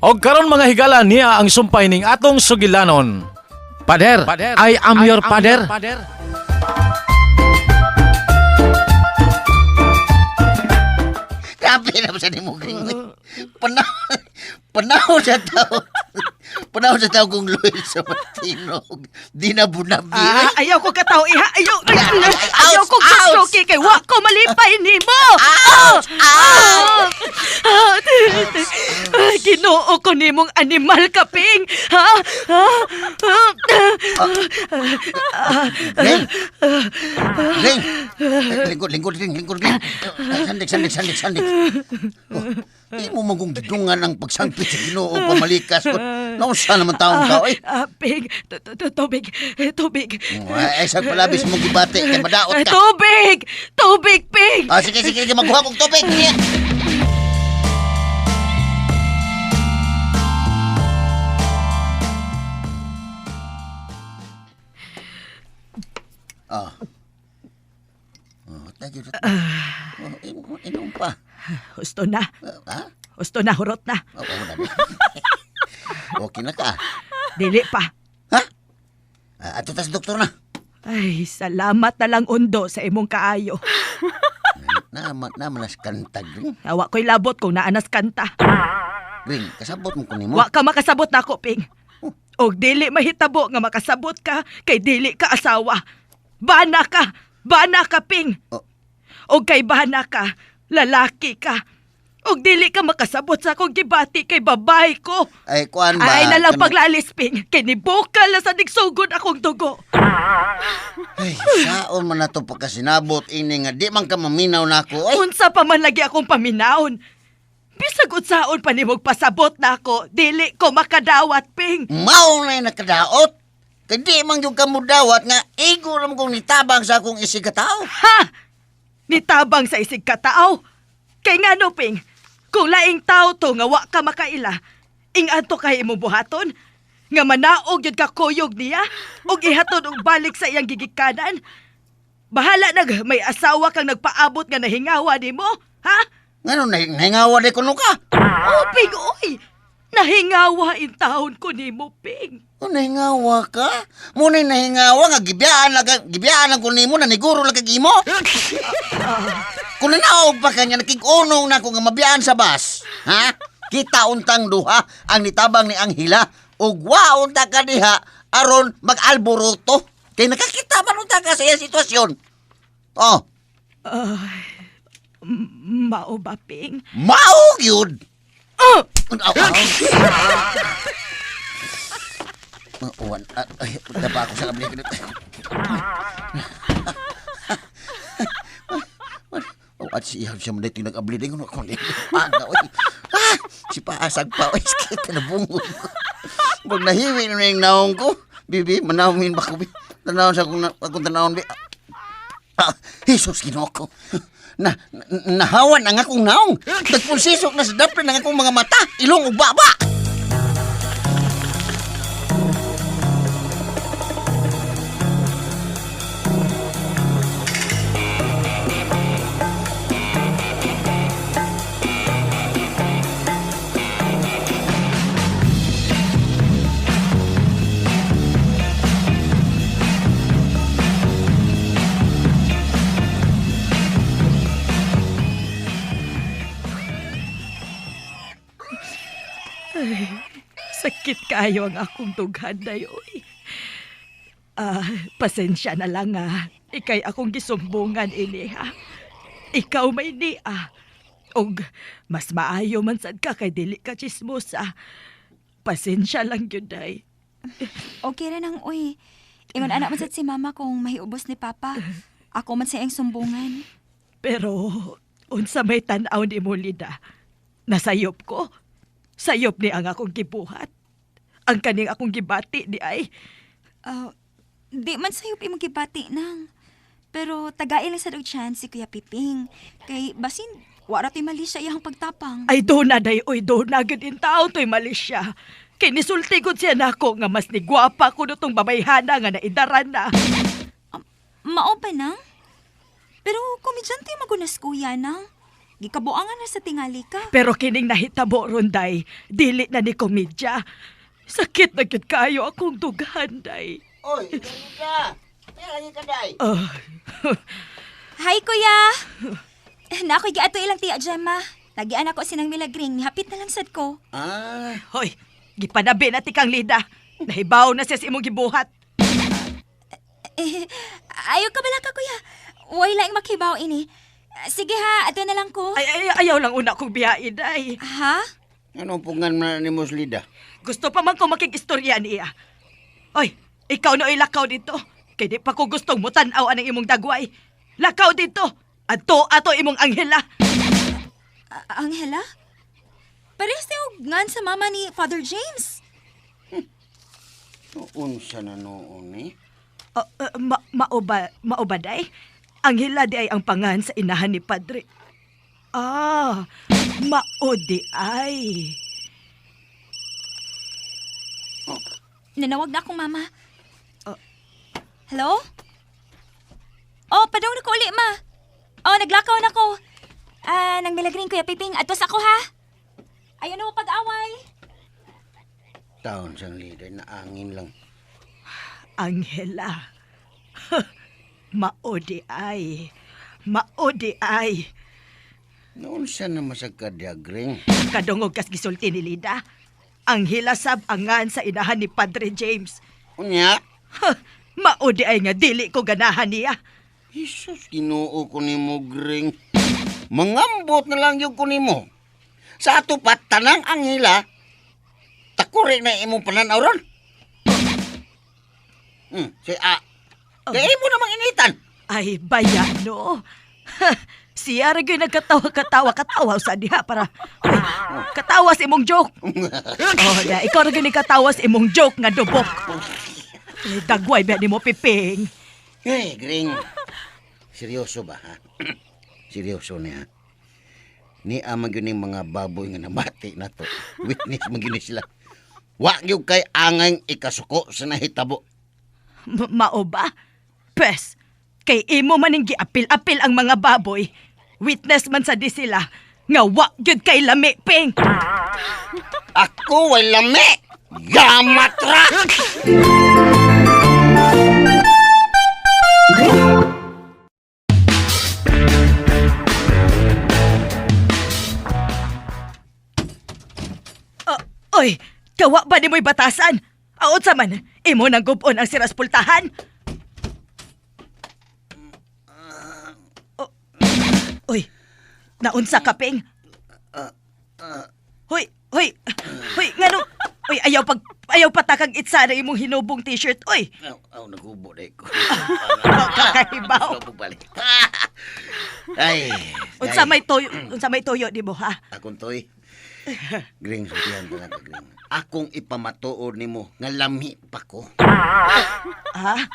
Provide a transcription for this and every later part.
Og karon mga higala niya ang sumpay ning atong sugilanon. Pader, I am your pader. Grabe na sa nimo Gring. Panaw, panaw sa tao. Panaw sa tao kung Luis sa Martino. Di na bunabi. Ah, ayaw ko kataw iha. Ayaw, Ay, ay, ay, ayaw ouch, ko ouch. katroki kay wa ko malipay nimo. Ouch! Ah! Ah, ah, Ginoo ko nimong animal kaping. Ha? Ha? Ah, Ring! Ring! Lingkod, lingkod, ring, lingkod, ring. Sandik, sandik, sandik, sandik. Oh, di mo magong gidungan ang pagsangpit sa Ginoo pamalikas ko. Nausa naman taong ka, oy. ah, Ping, tubig, tubig. Oh, ay, sa palabis mong gibati, kay madaot ka. Tubig! Tubig, Ping! Ah, sige, sige, sige, magkuha kong tubig. Sige. Ah. Oh, thank you. Oh, inom pa. Husto na. Ah, ha? Husto na, hurot na. Oh, oh, na. Okay na ka. Dili pa. Ha? Ah, ato tas doktor na. Ay, salamat na lang, Undo, sa imong kaayo. Na, na, kantag, Ring. Awa ko'y labot kung naanas kanta. Ring, kasabot mo ko nimo. Wa ka makasabot nako, Ping. Og dili mahitabo nga makasabot ka kay dili ka asawa. Bana ka! Bana ka, Ping! Oh. Og kay bana ka, lalaki ka. Og dili ka makasabot sa akong gibati kay babae ko. Ay, kuan ba? Ay na lang Kanang- paglalis, Ping. Kay nibukal na sa nigsugod akong dugo. Ay, saon man na to pagkasinabot ini nga di man ka maminaw nako. Ay, Unsa pa man lagi akong paminaon. Bisag unsaon pa nimog pasabot nako, dili ko makadawat, Ping. mao na yung nakadaot. Kay di man yung kamudawat nga igo ra man kong nitabang sa akong isig katao. Ha! Nitabang sa isig katao. Kay ngano, Ping, kung laing tao to nga wa ka makaila, ingadto kay imong buhaton, nga manaog yun ka kuyog niya, ug ihatod og balik sa iyang gigikanan. Bahala nag may asawa kang nagpaabot nga nahingawa nimo, ha? Ngano nahingawa di kuno ka? Oh, Ping, oy! Nahingawa in taon ko nimo, Ping. O nahingawa ka? Mo na nahingawa nga gibiyaan lang gibiyaan lang ko nimo na niguro lang kag imo. Kung nanaog pa kanya nakig-unong na ko nga mabiyaan sa bus. Ha? Kita untang duha ang nitabang ni Anghila ug wa unta ka diha aron mag-alboroto. Kay nakakita man unta ka sa iyang sitwasyon. Oh, Mao ba, Ping? mao gyud. Oh! Aw, aw. Uwan, ay, punta pa ako sa kabili. Oh, at siya siya man dito nag-abli din ko kundi. Aga, oy. Ah, si paasag pa, oy, sakit na bungo. Pag nahiwi na yung naong ko, bibi, manawin ba ko, bi? Tanawon sa akong, akong tanawon, bi. Ah, Jesus, Ginoo ko. Na, na, nahawan ang akong naong. Nagpulsisok na sa dapit ng akong mga mata, ilong ug baba. Sakit kayo ang akong dughan dayoy. Ah, pasensya na lang ah. Ikay akong gisumbungan ini ha. Ikaw may ni ah. Og mas maayo man sad ka kay dili ka chismosa. Pasensya lang gyud day. Okay ra nang uy. Ingon anak man sad si mama kung mahiubos ni papa. Ako man sa iyang sumbungan. Pero unsa may tan-aw ni mo Lida? Nasayop ko. Sayop ni ang akong gibuhat. Ang kaning akong gibati di ay. Ah, di man sayop imong gibati nang. Pero tagail lang sad og chance si Kuya Piping. Kay basin wara to'y mali siya iyang pagtapang. Ay do na day oy do na gud in taon to'y mali siya. Kay nisulti gud siya nako nga mas ni gwapa kuno tong babayhana nga naidaran na. Mao pa nang? Pero komedyante magunas kuya nang. Gikabuangan na sa tingali ka. Pero kining nahitabo ron, day, dili na ni komedya. Sakit na gyud kayo akong dughan, day. Oy, lagi ka. Kaya lagi ka, day. Oh, Hi, kuya! Na ako'y giato ilang tiya Gemma. Tagian ako sinang milagring. Hapit na lang sad ko. Ah, hoy, gipanabi na tikang Lida. Nahibaw na siya sa imong gibuhat. Eh, ayaw ka bala ka, kuya. Way laing makibaw ini. Sige ha, ato na lang ko. Ay, ay, ayaw lang una kong biyain, day. Ha? anong pungan na ni Moslida? Gusto pa man ko makig-istorya niya. Oy, ikaw na oy lakaw dito. Kay di pa ko gustong mutan-aw anang imong dagway. Lakaw dito. Adto ato imong anghela. Angela? Parehas tayo ngan sa mama ni Father James. Unsa na noon eh? Mao ba, mao ba, day? Anghela di ay ang pangan sa inahan ni Padre. Ah, mao di ay. Nanawag na akong mama. Hello? Oh, padong na ko uli, ma. Oh, naglakaw na ko. Ah, nang milagring Kuya Piping, atos ako ha. Ayaw na mo pag-away. Taon sang leader na angin lang. Angela. Mao di ay. Mao di ay. Noon siya na masagkadyagring. Kadungog kas gisulti ni Lida. Anghela sab angan sa inahan ni Padre James. Unya, Ha, mao di ay nga dili ko ganahan niya. Jesus, Ginoo ko nimo gring. Mangambot na lang yung ko nimo. Sa ato pa, tanang angila, takuri na imong pananaw ron. Si A. Kaya imo namang initan. Ay, bayano. Ha, siya ra gyud nagkatawa katawa katawa sa diha para Uy, katawa sa imong joke. Oh, da, ikaw ra gyud katawa sa imong joke nga dubok. Ay, dagway ba nimo Piping? Hey, Gring. Seryoso ba, ha? Seryoso niya. Ni ama gyud ning mga baboy nga namati na to. Witness man gyud ni sila. Wa gyud kay angay ikasuko sa nahitabo. Mao ba? Pes, kay imo man ning giapil-apil ang mga baboy. Witness man sa di sila nga wa gyud kay lami, Ping. Ako way lami. Yamatra! Oh, oy, kawa ba ni mo'y batasan? Aot sa man, imo nang gubon ang siras pultahan. Oh, oy, naunsa ka, Ping? Hoy, hoy, hoy, ngano? Oy, ayaw patakag itsa na imong hinubong t-shirt, oy. Aw, aw, nagubo na ko. Kakahibaw. Nagubo balik. Ay, Unsa may toyo di mo, ha? Akong toy. Gring, sultihan ka na ka, Gring. Akong ipamatuod nimo nga lami pa ko. Ha?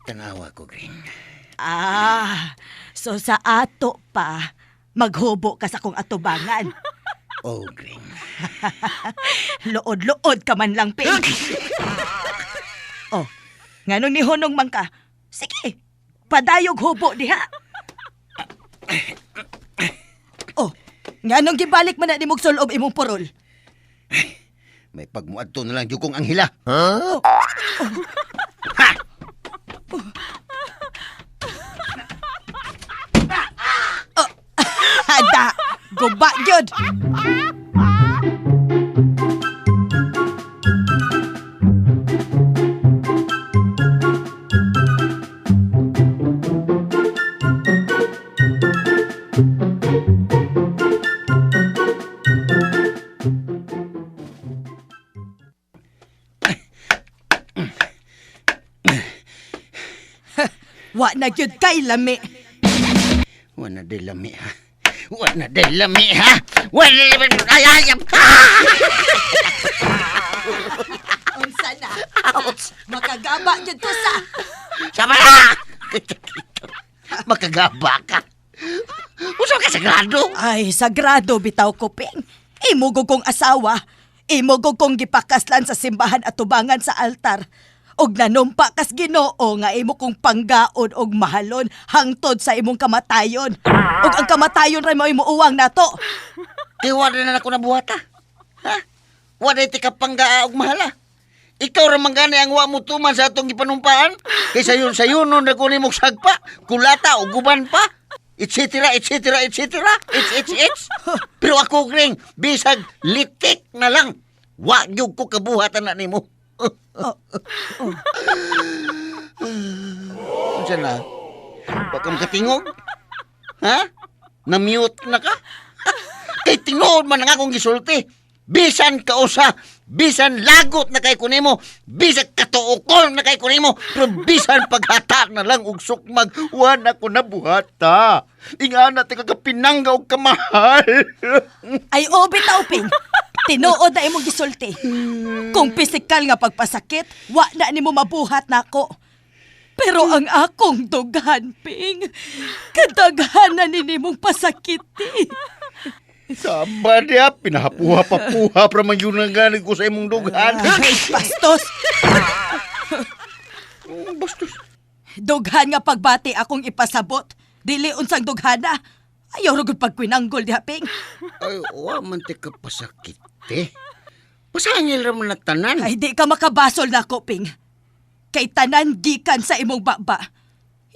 Tanawa ko, Gring. Ah, so sa ato pa, maghubo ka sa kong atubangan. Oh, Gring. Lood-lood ka man lang, Ping. Oh, nganong nihunong man ka? Sige, padayog hubo diha. Oh, nganong gibalik man na nimog sulob imong purol? May pagmuadto na lang jud kong anghila. Huh? Ha! Hada, guba gyud. Wa na gyud kay lami. Wala na lami, ha? Wala na lami, ha? Wala na lami. Ay, ay, ay. Ah! Unsa na? Makagaba gyud to sa. Sama na! Makagaba ka. Usa ka sagrado. Ay, sagrado bitaw ko, Ping. Imo gud kong asawa. Imo gud kong gipakaslan sa simbahan at tubangan sa altar. Og nanumpa kas Ginoo nga imo kong panggaon og mahalon hangtod sa imong kamatayon. Og ang kamatayon ra mo imo uwang nato. Kay wala na nako nabuhata. Ha? Wala ti ka panggaa og mahala. Ikaw ra man gani ang wa mo tuman sa atong gipanumpaan. Kay sayon sayunon ra ko nimo sagpa, kulata o guban pa. Etc. etc. etc. It's it's it's. Pero ako gring bisag litik na lang. Wa gyud ko kabuhatan na nimo. Unsa na? Wa ka makatingog? Ha? Na-mute na ka? Kay tinuod man ang akong gisulti. Bisan kausa, bisan lagot na kay kunimo, bisan katuokol na kay kunimo, pero bisan paghata na lang og sukmag, wa na ko nabuhata. Ingana ti kagapinangga og kamahal. Ay obi tauping. Tinuod na imong gisulti. Kung pisikal nga pagpasakit, wa na nimo mabuhat nako. Pero ang akong dughan, Ping, kadaghan na ni nimong pasakiti. Saba niya, pinahapuha-papuha pra man yun ang gani ko sa imong dughan. Ay, bastos! Bastos. Dughan nga pagbati akong ipasabot. Dili unsang dughana. Ayaw ra gud pagkwinanggol diha, Ping. Ay, wa man ti ka pasakit, eh. Pasangil ra man na tanan. Ay, di ka makabasol nako, Ping. Kay tanan gikan sa imong baba.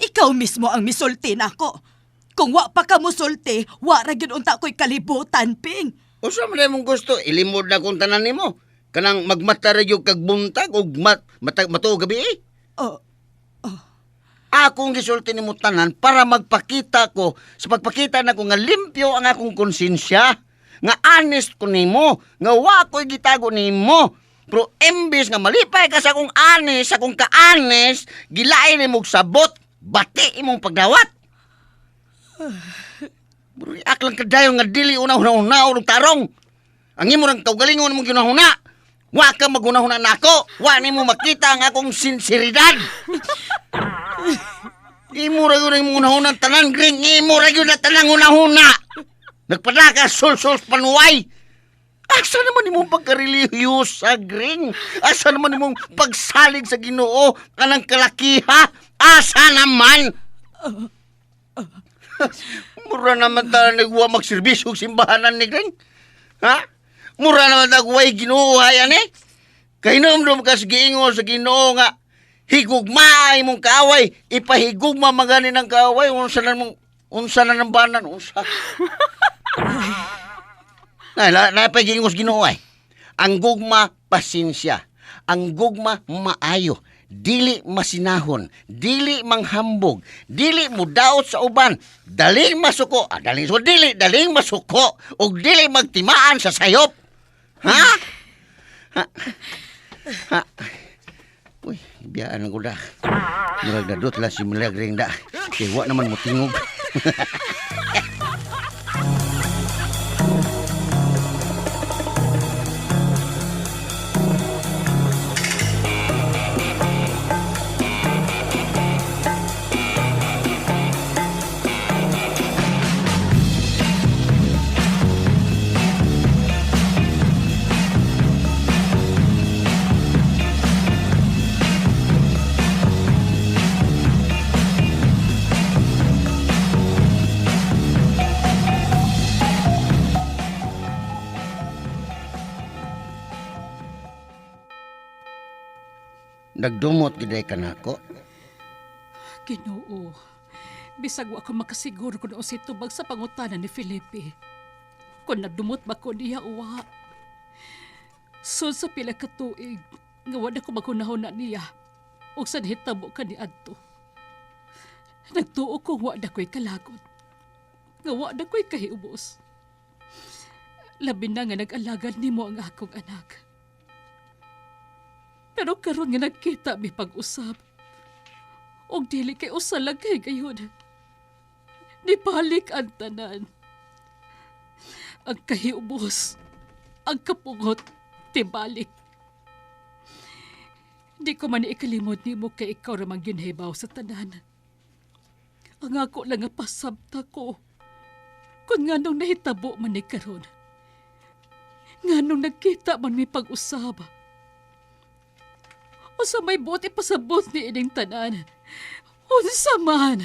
Ikaw mismo ang misulti nako. Kung wa pa ka musulti, wa ra gyud unta ko'y kalibutan, Ping. Usa man imong gusto, ilimod na kung tanan nimo. Kanang magmata ra gyud kag buntag ug mat, mata, matuog gabi eh. Oh, Akong gisulti nimo tanan para magpakita ko sa pagpakita nako nga limpyo ang akong konsensya, nga honest ko nimo, nga wa ko'y gitago nimo. Pero imbis nga malipay ka sa akong honest, sa akong ka-honest, gilain nimo og sabot, bati imong pagdawat. Buriak lang kadayon nga dili una-una og tarong. Ang imo rang kaugalingon imong ginahuna. Wa ka maghunahuna nako. Wa nimo makita ang akong sinseridad. Imo ra gyud ang imong hunahuna tanan gring. Imo ra gyud na tanang hunahuna. Nagpadaka sulsul panuway. Asa naman imong pagkarelihiyosa, Gring? Asa naman imong pagsalig sa Ginoo kanang kalakiha? Asa naman? Mura naman ta nagwa magserbisyo og simbahanan ni Gring. Ha? Mura naman ta way Ginoo hayan eh. Kahinomdom ka sa giingon sa Ginoo nga higugma imong kaaway, ipahigugma magani ng kaaway unsa na mong unsa na ng banan unsa. Na na, na sa Ginoo ay. Ang gugma pasensya. Ang gugma maayo. Dili masinahon, dili manghambog, dili mudaot sa uban, daling masuko, ah, daling so dili, daling masuko, ug dili magtimaan sa sayop. Ha? Ha? Ha? Uy, biyaan ko da. Murag nadot lang si Milagring da. Kay wa naman mo tingog. Nagdumot gid ka nako. Ginoo, bisag wa ko makasiguro kung unsay tubag sa pangutana ni Felipe. Kung nagdumot ba ko niya uwa. Sud sa pila ka tuig, nga wa na ko maghunahuna niya, ug sa nahitabo ka ni adto. Nagtuo ko wa na ko'y kalagot. Nga wa na ko'y kahiubos. Labi na nga nag-alagad nimo ang akong anak. Pero karon nga nagkita mi pag-usab. Og dili kay usa lang kay gayon. Nibalik ang tanan. Ang kahiubos, ang kapungot, tibalik. Di ko man ikalimot nimo kay ikaw ramang ginhibaw sa tanan. Ang ako lang nga pasabta ko. Kung nga nung nahitabo man ni karon. Nga nung nagkita man mi pag-usab. Unsa may buot ipasabot ni ining tanan? Unsa man?